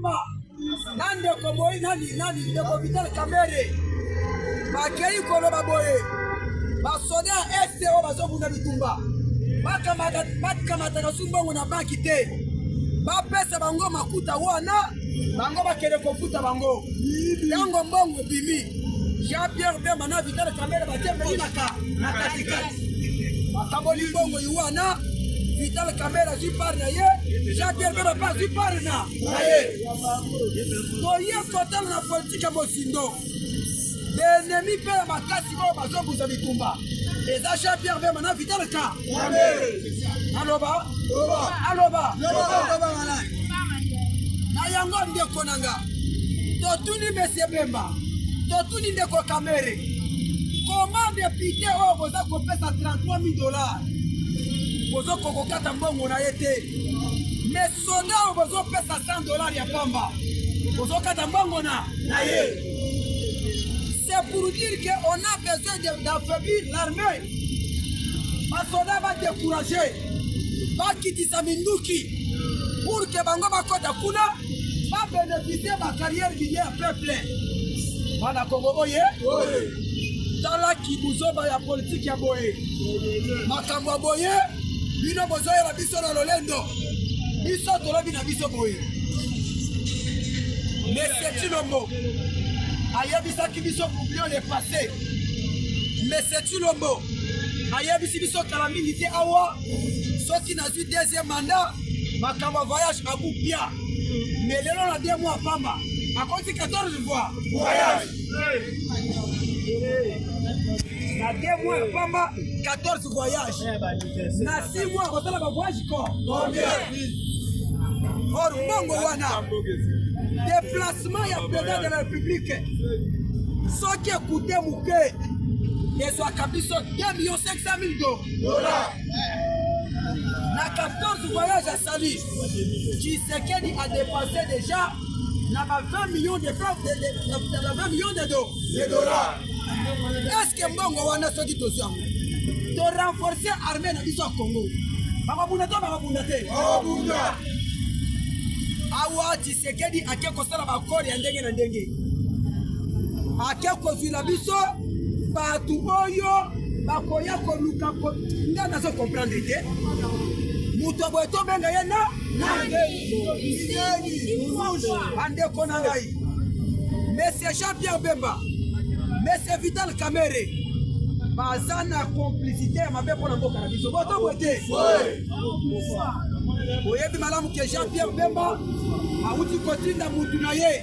Bemba na ndeko Moi nani nani ndeko Vital Kamerhe bakei koloba boye, basoda ya este oyo bazobunda bitumba bakamataka su mbongo na banki te, bapesa bango makuta wana, bango bakende kofuta bango. Ntango mbongo ebimi, Jean Pierre Bemba na Vital Kamerhe batie mbeli na katikati, bakaboli mbongo wana. Vital Kamerhe azwi part na ye, Jean Pierre Bemba mpe azwi part na ye. Toye kotala na politike ya mozindo, baennemi mpe ya makasi oyo bazobuza bitumba eza Jean Pierre Bemba na Vital Kamerhe. Aloba aloba na yango, ndeko na nga, totuni Monsieur Bemba, totuni ndeko Kamerhe, comment député oyo boza kopesa 33 000 $, bozokokokata mbongo na ye te, mais soda oyo bozopesa 100 $ ya pamba, bozokata mbongo na ye? C'est pour dire que on a besoin d'affaiblir l'armée, basoda badécourage, bakitisa minduki pour que bango bakota kuna, babénéficie bacarrière minière ya peuple. Bana Kongo oye, talaki buzoba ya politike ya boye, makambo ya boye, bino bozoyela biso na lolendo. Biso tolobi na biso boye, Monsieur Tshilombo ayebisaki biso, oublions le passé, Monsieur Tshilombo ayebisi biso kala mingi te awa, soki nazwi deuxième mandat, makambo ya voyage abupia. Mais lelo na 2 mois pamba akoti 14 fois voyage. Na 2 mois ya pamba, 14 voyage. Na 6 mois akosala bavoyage ko combien? Or mbongo wana, déplacement ya président de la République, soki ekute moke, ezwaka biso 2 millions 500 000 dollars. Na 14 voyage asali, Tshisekedi a dépensé déjà na ba 20 millions de francs, na 20 millions de dollars. Est ce que mbongo wana, soki tozwi yango, torenforce armée na biso ya Congo, bakobunda to bakobunda te? Awa Tshisekedi ake kosala baaccord ya ndenge na ndenge, ake kozwila biso bato oyo bakoya koluka. Nga nazo comprendre te, moto boye tobenga ye na bandeko na ngai. Monsieur Jean Pierre Bemba, Monsieur Vital Kamerhe baza na complicité ya mabe mpo na mboka na biso. Boto boye te, oyebi malamu ke Jean Pierre Bemba awuti kotinda mutu na ye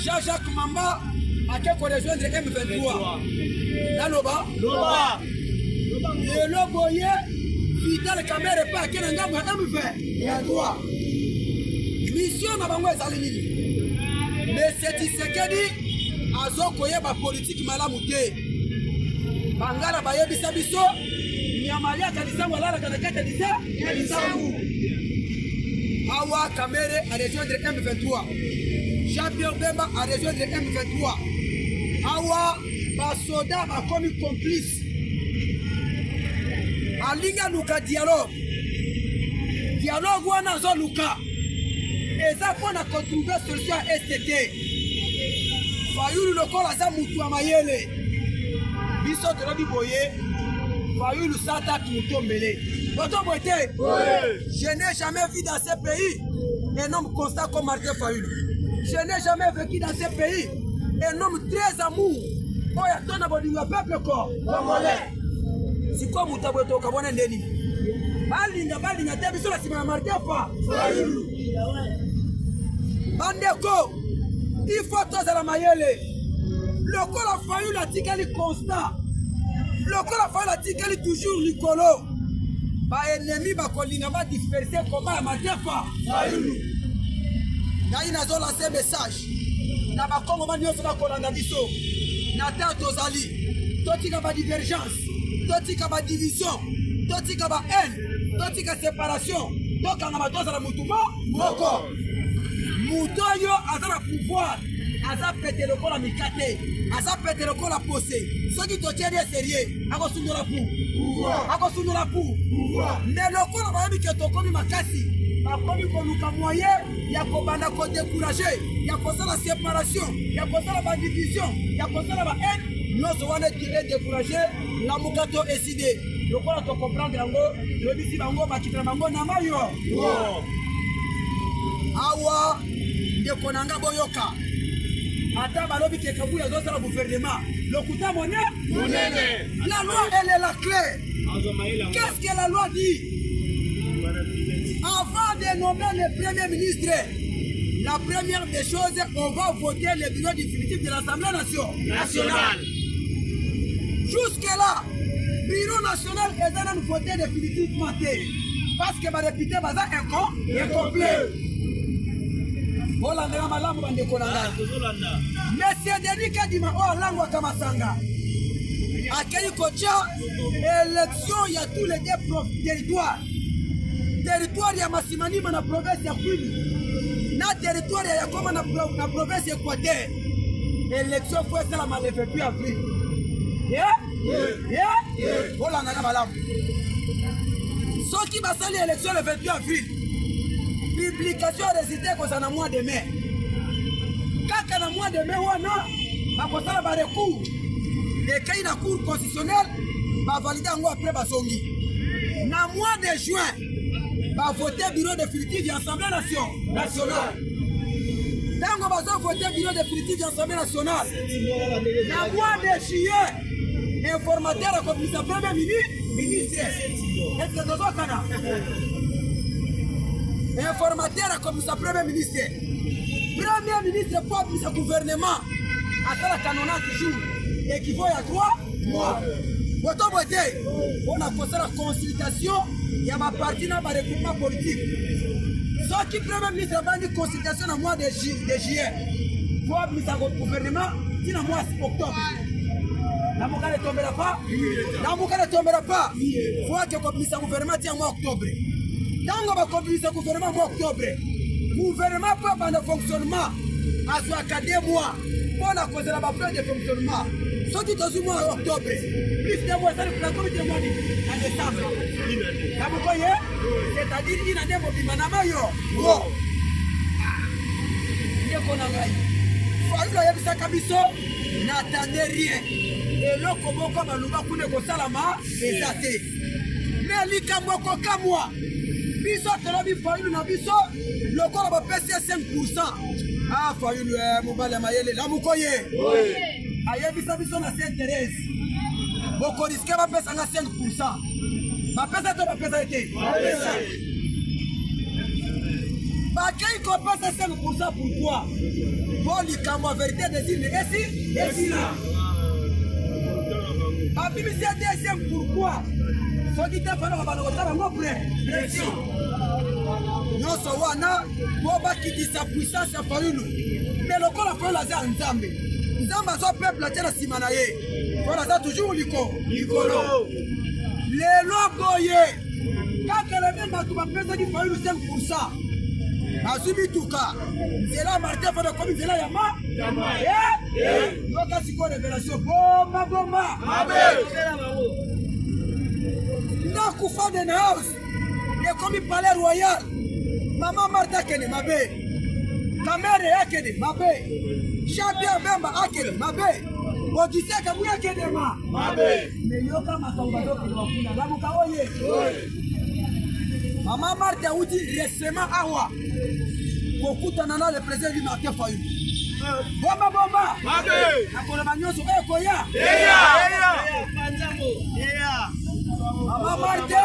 Jean-Jacques Mamba ake korejoindre M23. Naloba lelo boye, Vital Kamerhe mpe ake na ngambo ya M23. Mission na bango ezali nini? Monsieur Tshisekedi azokoyeba politike malamu te. Bangala bayebisa biso, nyama aliaka lisango alalaka na kati ya lisango. Awa Kamerhe a rejoindre M23, Jean-Pierre Bemba a rejoindre M23. Awa basoda bakomi complice. Alingi aluka dialogue. Dialogue wana azoluka eza mpona kotrouver solution ya Est te. Fayulu lokola aza mutu ya mayele, biso tolobi boye, Fayulu sata mutombele boto boye te. Je n'ai jamais vu dans ce pays un homme constant comme Martin Fayulu. Je n'ai jamais vécu dans ce pays un homme très amour oyo atonda bolingo ya peuple ko congolais. Sikoyo moto aboye, tokabwana ndeni? Balinga balinga te, biso na nsima ya Martin fa Fayulu. Bandeko, il faut tozala mayele. Lokola Fayulu atikali constant, lokola Fayulu atikali toujours likolo, baennemi bakolinga badisperse combat ya Martin fa Fayulu. Ngai nazolancer message na bakongoma nyonso bakolanda biso na ntango tozali, totika badivergence, totika badivision, totika bahaine, totika séparation, tokangama, tozala mutu moko. Moto oyo aza na pouvoir aza pete lokola mikate, aza pete lokola pose. Soki totie ye sérieux, akosundola pou, akosundola pou. Mais lokola bayebi ke tokomi makasi. Bakomi koluka moyen ya kobanda kodécourager, ya kosala séparation, ya kosala badivision, ya kosala ba haine. Nyonso wana edécourager Lamuka to ECiDé. Lokola tocomprendre yango, toyebisi bango bakitela bango na mayo awa. Ndeko na nga, boyoka, ata balobi ke Kabuya azosala gouvernement, lokuta monene. La loi, elle est la clé. Qu'est-ce que la loi dit? Avant de nommer le premier ministre, la première des choses, on va voter le bureau définitif de l'Assemblée nationale. Jusque là, bureau national eza nanu voté définitivement te, parce que badéputé baza incomplet. Bolandela malamu, bandeko na ngai. Monsieur Denis Kadima oyo alangwaka masanga akei kotia élection ya tous les deux territoires, territoire ya Masimanima na province ya Kwilu na territoire ya Yakoma na province ya Équateur. Élection faut esalama le 28 avril. Bolandaka malamu, soki basali élection le 28 avril, publication ya résultat ekozala na mois de mai. Kaka na mois de mai wana bakosala barecours, ekei na Cour constitutionnelle, bavalide yango. Après bazongi na mois de juin, bavote bureau définitif ya Assemblée nationale. Ntango bazovote bureau définitif ya Assemblée nationale, na mois de juillet, informateur akobimisa premier ministre. Est-ce tozokana? Informateur akobimisa premier ministre. Premier ministre po abimisa gouvernement asalaka 90 jours, équivaut ya 3 mois. Boto boye te mpona kosala consultation ya baparti na baregroupement politique. Soki premier ministre abandi consultation na mois de juillet, po abimisa gouvernement ntina mois octobre. Lamuka ne tombera pas, Lamuka ne tombera pas. Faut ake kobimisa gouvernement tia mois octobre. Ntango bakobimisa gouvernement mois octobre, gouvernement mpo abanda fonctionnement azwaka 2 mois mpo na kozela bafrais de fonctionnement. Soki tozwi mois octobre plus 2 mois, esali nakomi te mois na décembre. Lamuka ye, c'est-à-dire ina nde mobimba na mayo ngo. Ndeko na ngai, Fayulu ayebisaka biso: "N'attendez rien, eloko moko baluba kuna ekosalama eza te." Mais likambo ekokamwa biso, tolobi Fayulu na biso lokola bapesi ye 5. Ah, Fayulu, mobali ya mayele, Lamuka ye ayebisa biso na Sainte Thérèse: "Bokorisquer bapesanga 5." Bapesa to bapesa ye te? Bakei kopesa 5. Pourquoi? Mpo likambo ya vérité des urnes esi esila. Babimisi ya deuxième. Pourquoi? Soki te, fana babanda kotala yango pression nyonso wana mpo bakitisa puissance ya Fayulu. Mais lokola Fayulu aza ya Nzambe, Nzambe azwa peuple atia na nsima na ye, Fayulu aza toujours likolo. Lelo boye kaka le même bato bapesaki Fayulu 5 bazwi mituka. Nzela ya Martin Fayulu ekomi nzela ya ma. Yoka sikoyo révélation, bomba bomba. Ndako Faden House ekomi palais royal. Mama Marta akende mabe, Kamerhe akende mabe, Jean Pierre Bemba akende mabe, Augustin Kabuya akende ma mabe. Mais yoka makambo bazokende bakuna. Lamuka oye, mama Marta awuti récemment awa kokutana na le président du Martin Fayulu. Bomba bomba, nakoloba nyonso oyo ekoya. Mama Marte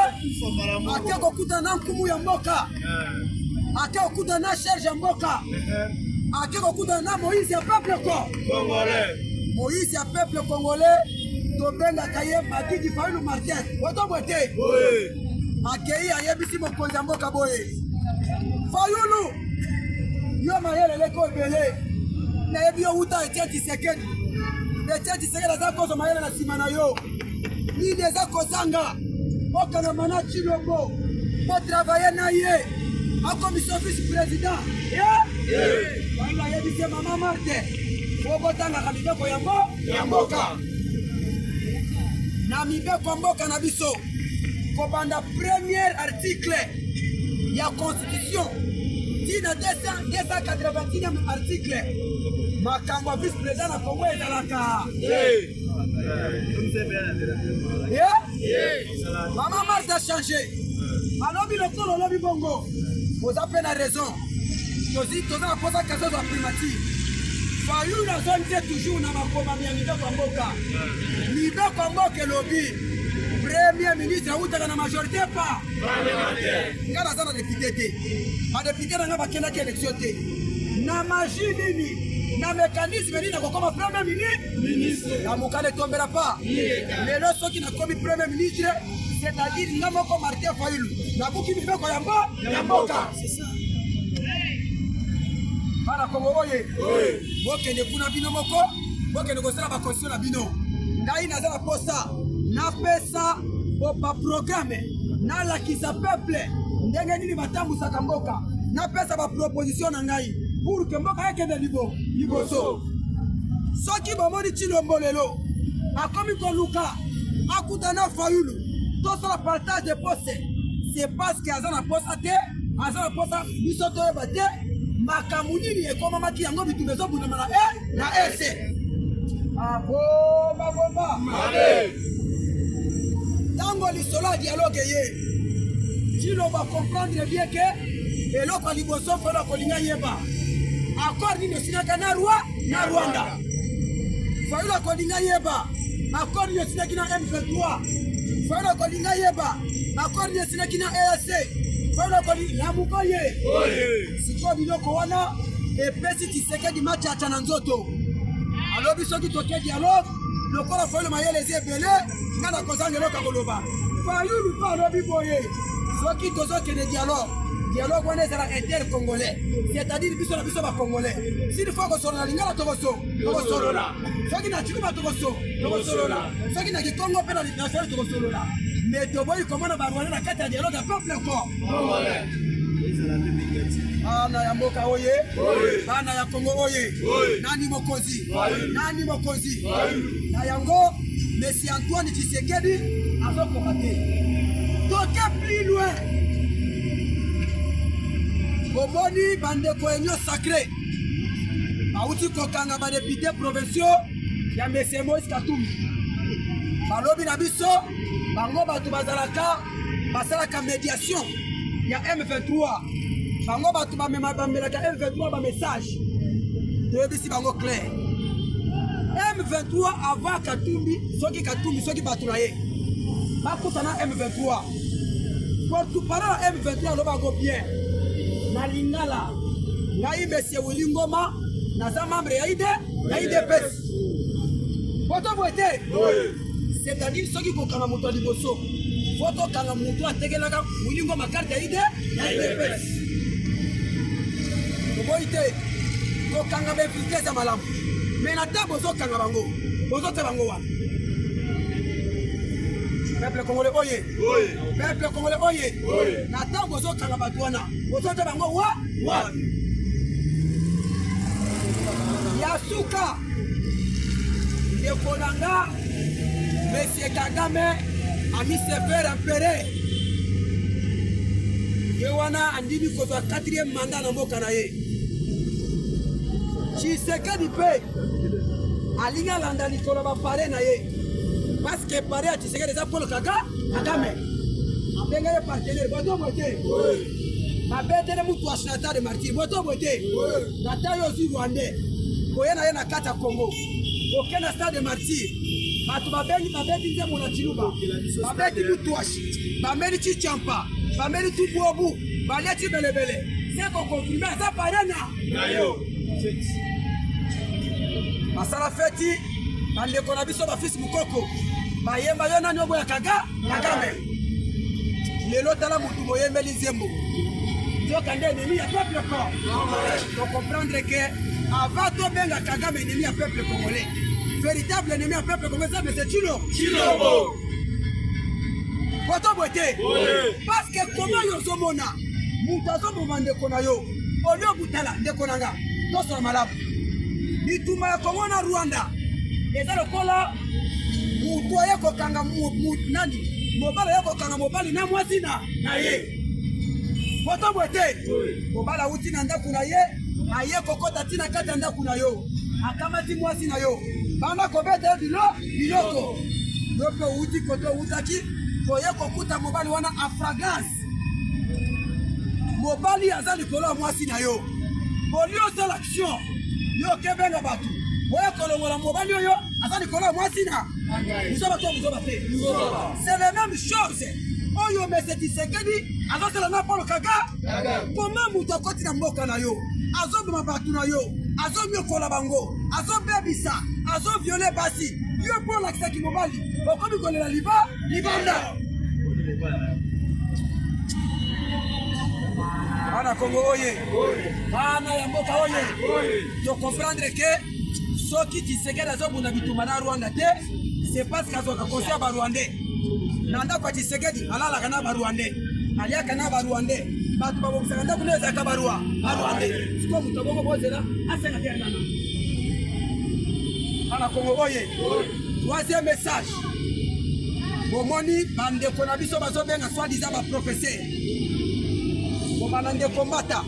ake kokutana na nkumu ya mboka, ake kokutana na charge ya mboka, ake kokutana na Moïse ya peuple ko Moïse ya peuple congolais, tobengaka ye Madidi Fayulu Martin. Otobwe te, akei ayebisi mokonzi ya mboka boye: "Fayulu, yo mayele eleki ebele, nayebi yo wuta Etienne Tshisekedi. Etienne Tshisekedi aza kozwa mayele na nsima na yo. Nini eza kozanga okangama na Tshilombo, botravailler na ye, akomisa vice président?" Fayulu ayebisi ye: "Mama Marte, po botangaka mibeko ya mboka. Na mibeko ya mboka na biso, kobanda premier article ya constitution ti na 281 article, makambo ya vice président na Congo ezalaka. Mama Marthe change, alobi lokola olobi bongo, oza mpe na raison. Toza na mposa kasi ozwa primature. Fayulu azongi te toujours na makomami ya mibeko ya mboka. Mibeko ya mboka elobi premier ministre awutaka na majorité pa nga naza na député te, badéputé na nga bakendaki élection te. Na magie nini, na mécanisme nini nakokoma premier ministre? Na mokanda etombela pa lelo, soki nakomi premier ministre, c'est-à-dire nga moko Martin Fayulu nabuki mibeko ya mboka. Bana Kongo oye, bokende kuna bino moko, bokende kosala baconstitution na bino. Ngai naza na posa napesa baprogramme, nalakisa peuple ndenge nini batambusaka mboka, napesa baproposition na ngai pour que mboka ekende liboso. Soki bomoni Tshilombo lelo akomi koluka akutana Fayulu, tosala partage de poste, c'est parce que aza na posa te, aza na posa biso toyeba te makambo nini ekomamaki yango. Bitumba ezobundama na e na ese abomaboma. Ntango lisolo ya dialogue eye, Tshilombo comprendre bien que eloko ya liboso felo akolinga yeba accord nini esinaka na Rwanda. Fayulu akolinga yeba accord nini esinaki na M23. Fayulu akolinga yeba accord nini esinaki na EAC. Fayulu akolinga lamuko ye. Sikoyo biloko wana epesi Tshisekedi machacha na nzoto. Alobi soki toke dialogue, lokola Fayulu mayele eza ebele, nga na kozanga eloko ya koloba. Fayulu mpe alobi boye: soki tozokende dialogue, dialogue wana ezala inter congolais, c'est-à-dire biso na biso bacongolais. S'il faut kosolola lingala, tokosolola. Soki na tshiluba, tokosolola. Soki na kikongo mpe na national, tokosolola. Mais toboyi komona barwandais na kati ya dialogue ya peuple ko. Bana ya mboka oye, bana ya Kongo oye, nani mokonzi? Nani mokonzi? Na yango Messi Antoine Tshisekedi azokoka te. Toke plus loin, bomoni bandeko Union sacrée bauti kokanga badéputé provinciaux ya Monsieur Moïse Katumbi. Balobi na biso bango bato bazalaka basalaka médiation ya M23, bango bato bamema bamelaka M23 bamessage. Toyebisi bango clair: M23 avant Katumbi, soki Katumbi, soki bato na ye bakutana M23, porte-parole ya M23 alobako bien na lingala: ngai Monsieur Willy Ngoma, naza membre ya UDPS. Poto boye te, c'est-à-dire soki kokanga moto ya liboso, fo tokanga moto atekelaka Willy Ngoma carte ya UDPS. Toboyi te kokanga bainfiltré, eza malamu, mais na ntango bozokanga bango, bozotia bango wana. Peuple congolais oye, peuple congolais oye, na ntango bozokanga bato wana, bozotia bango wa wapi? Ya suka, ndeko na nga Monsieur Kagame ami se faire empereur, ye wana andimi kozwa quatrième mandat na mboka na ye. Tshisekedi mpe alingi alanda likolo bapare na ye, parce que pare ya Tshisekedi eza Paul Kagame, abenga ye partenaire. Bato boye te, babetele mutu na stade Martyr. Boto boye te, na ta yo ozwi rwandais koye na ye na kati ya Congo, oke na stade Martyr, bato babengi, babeti nzembo na tshiluba, babeti mutwashi, bameli chichampa, bameli tubwobu, balia chibelebele, se koconfirmer aza pare na yo. Basala feti, bandeko na biso bafisi mokoko bayemba yo nani oboya Kagame. Lelo tala motu boyembeli nzembo, nzoka nde ennemi ya peuple ko. Tocomprendre que avant tobenga Kagame ennemi ya peuple congolais, véritable ennemi ya peuple congolais eza Monsieur Tshilombo. Poto boye te, parce que comment yo ozomona moto azoboma ndeko na yo olio obutala? Ndeko na nga, tosola malamu. Bitumba ya Kongo na Rwanda eza lokola moto aye kokanga nani, mobali aye kokanga mobali na mwasi na ye. Poto boye te, mobali awuti na ndako na ye, aye kokota ti na kati ya ndako na yo, akamati mwasi na yo, banda kobeta ye bilo biloko. Yo mpe owuti kote owutaki, oye kokuta mobali wana en fragrance. Mobali aza likolo ya mwasi na yo, olie osala action, yo okebenga bato oye kolongola mobali oyo aza likolo ya mwasi na buzoba to buzoba te. C'est la même chose oyo Monsieur Tshisekedi azosala na Paul Kagame. Koma moto akoti na mboka na yo, azoboma bato na yo, azonyokola bango, azobebisa, azoviole basi, yo mpo olakisaki mobali okomi kolela liba libanda. Bana Kongo oye, bana ya mboka oye, to comprendre que soki Tshisekedi azobunda bitumba na Rwanda te, c'est parce que azwaka conseil ya ba Rwandais. Na ndako ya Tshisekedi alalaka na ba Rwandais, aliaka na ba Rwandais, bato babongisaka ndako nde ezalaka ba Rwa, ba Rwandais. Sikoyo moto abongo bozela asenga te nana. Bana Kongo oye, troisième message. Bomoni bandeko na biso bazobenga soi-disant ba professeur, kobanda ndeko Mbata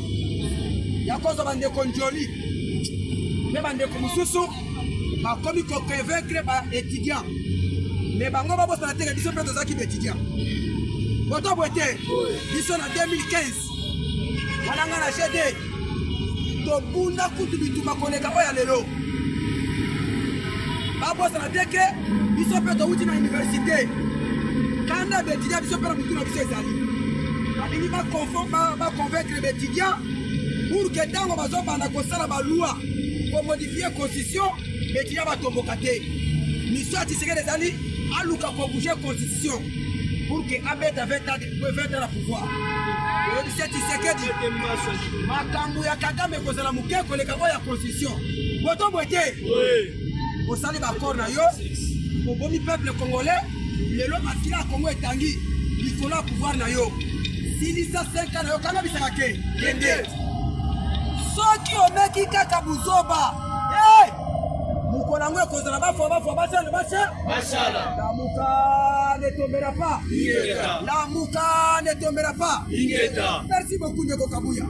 ya kozwa bandeko Njoli mpe bandeko mosusu bakomi koconvaincre ba étudiant, me bango babosana teke biso mpe tozalaki ba étudiant. Boto boye te, biso na 2015 wana nga na GD tobunda kutu bitumba koleka oyo ya lelo. Babosana te ke biso mpe towuti na université, kanda ba étudiant biso mpe na mutu na biso ezali, balingi baconvaincre ba étudiant pour que ntango bazobanda kosala baloi komodifie constitution, baétudiant batomboka te. Mission ya Tshisekedi ezali aluka kobouge constitution pour que abeta 20 ans 20 ans na pouvoir. Oyebisi ya Tshisekedi makambo ya Kagame ekozala moke koleka oyo ya constitution. Boto boye te, osali baaccord na yo, obomi peuple congolais. Lelo makila ya Kongo etangi likolo ya pouvoir na yo. Silisa 5 ans na yo, kanga bisaka ke kende. Soki omeki kaka buzoba, hey! Mokolo yango ekozala bafwa bafwa basala basala basala. Lamuka ne tombera pas. Ingeta. Lamuka ne tombera pas. Ingeta. Merci beaucoup ndeko Kabuya.